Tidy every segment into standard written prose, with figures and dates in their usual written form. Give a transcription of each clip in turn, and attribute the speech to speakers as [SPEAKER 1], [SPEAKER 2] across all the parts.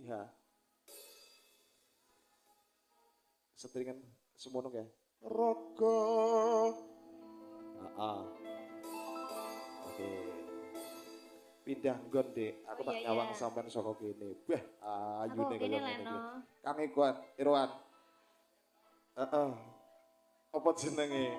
[SPEAKER 1] H. Setringan semono kae. Raga. Heeh. Oke. Pindah nggon, Dik. Aku tak nyawang sampean saka kene. Bah, ayune kaya ngene iki. Kang Iwan, Irwan. Heeh. Apa jenenge?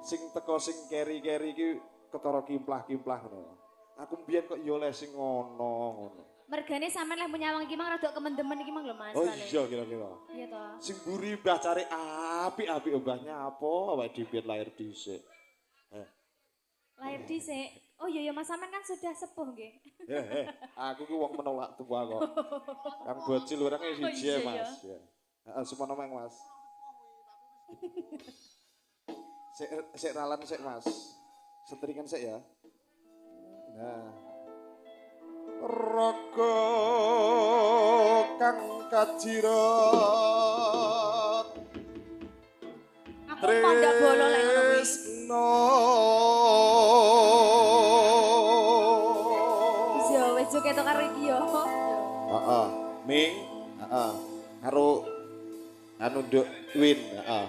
[SPEAKER 1] Sing teko sing keri-keri iki ketara kimplah-kimplah ngono. Aku mbiyen kok ya oleh sing ngono ngono.
[SPEAKER 2] Mergane sampean leh nyawang iki mang rada kemendemen iki mang lho Mas.
[SPEAKER 1] Oh iya kira-kira.
[SPEAKER 2] Iya toh.
[SPEAKER 1] Sing mburi mbah cari apik-apik mbah nyapa awake dhewe lahir dhisik.
[SPEAKER 2] Lahir dhisik. Oh iya ya Mas sampean kan sudah sepuh nggih.
[SPEAKER 1] Aku ki wong menolak tua kok. Kang bocil orange siji ya Mas. Heeh, semono mang Mas. Sik sik ralan sik Mas. Setringan sik ya. Nah. Raga kang kajirat.
[SPEAKER 2] Aku pondak bolo lek ngono kuwi. Wis yo wis joget karo iki yo.
[SPEAKER 1] Heeh. Ming, heeh. Karo anu nduk Win, heeh.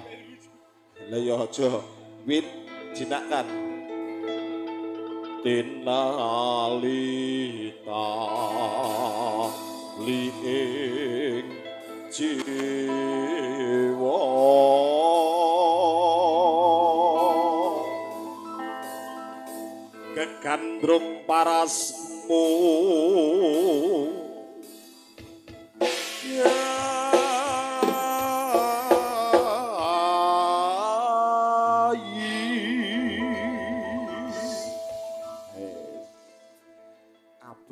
[SPEAKER 1] Lah yo aja Win jinakkan. Tinalita li ing jiwa kegandrung parasmu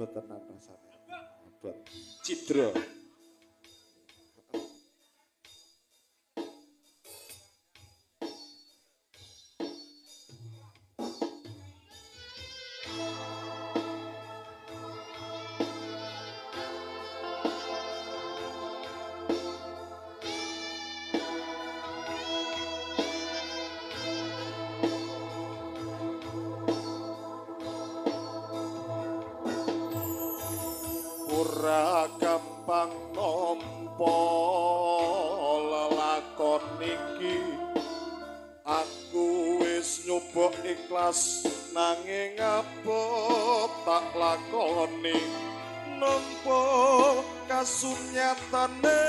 [SPEAKER 1] tenan rasane. Abot. Cidra. Ora gampang nampa lelakon iki, aku wis nyoba ikhlas nanging abot tak lakoni nampa kasunyatane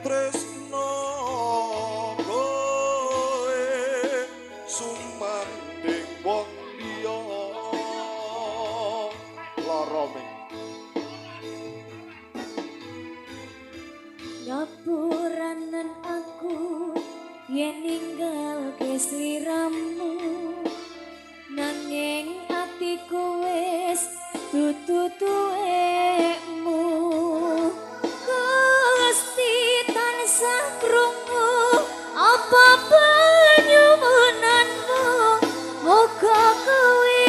[SPEAKER 1] tresno kowe sumanding wong liya lara ming.
[SPEAKER 2] Ngapuranen aku yen ninggalke sliramu, nanging atiku wis dudu tuwekmu. Gusti tansah krungu apa panyuwunanmu, muga kowe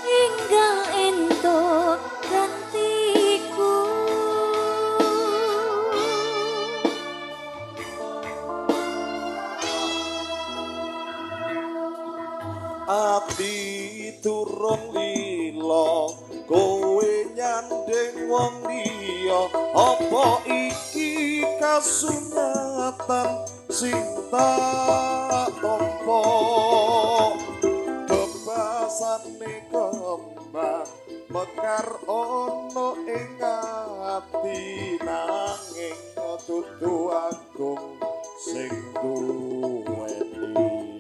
[SPEAKER 2] enggal entuk gantiku.
[SPEAKER 1] Ati durung lila kowe nyanding wong liya, apa iki kasunyatan sing tak tampa? Bebasane kembang mekar ana ing ati, nanging dudu agung sing duweni.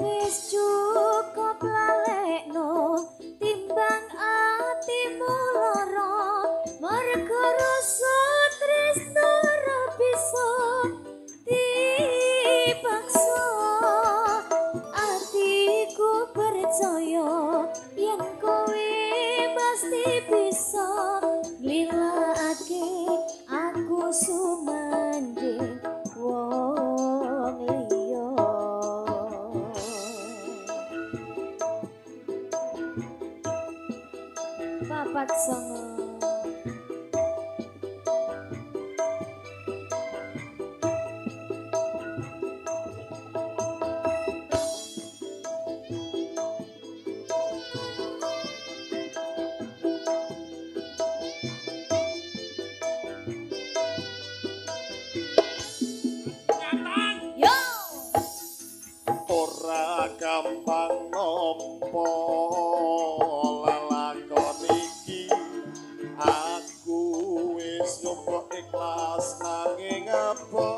[SPEAKER 2] Wis cukup lalekno timbang atimu lara, mergo rasa tresno ora bisa dipaksa. Atiku percaya yen kowe pasti bisa nglilakake aku sumandhing wong liya. Papat songo.
[SPEAKER 1] Aku wis nyoba ikhlas nanging apa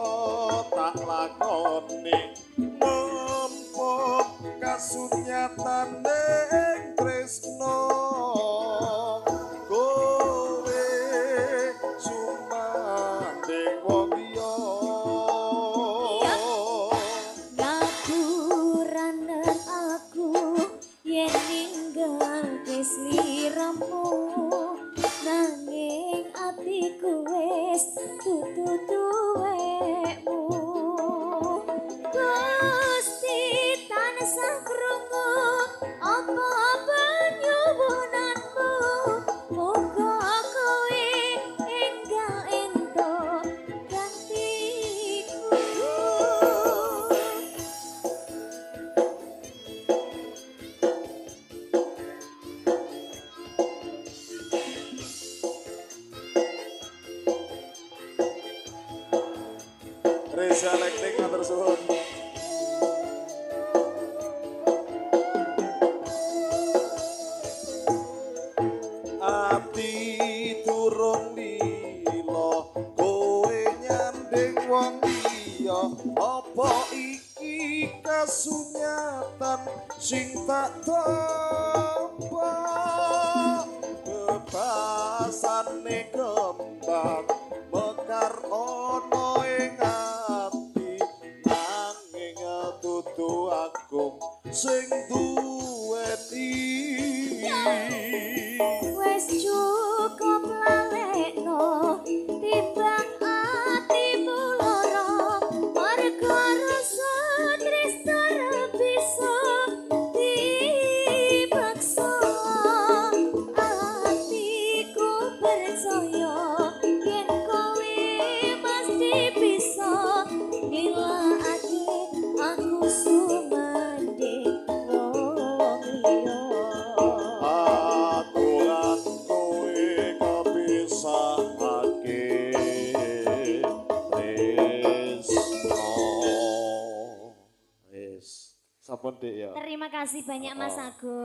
[SPEAKER 1] tak lakoni nampa kasunyatane ing tresno. Kowe sumandhing wong liya.
[SPEAKER 2] Ngapuranen aku yen ninggalke sliramu, nanging atiku wis dudu duwekmu. Gusti tansah krungu apa panyuwunanmu, muga kowe enggal entuk gantiku.
[SPEAKER 1] Reza Lektik matur suwun. Ati durung lila kowe nyanding wong liya, apa iki kasunyatan sing tak tampa? Bebasane kembang mekar ana ing ati, nanging dudu aku sing duweni.
[SPEAKER 2] Wes cukup lalekno timbang atimu lara, mergo rasa tresno ora bisa dipaksa. Atiku percaya yen kowe mesti bisa ngilangake aku sumandhing wong liya.
[SPEAKER 1] Aku lan kowe kepisahake tresno. Wis, sampun Dik ya.
[SPEAKER 2] Terima kasih banyak Mas Agung.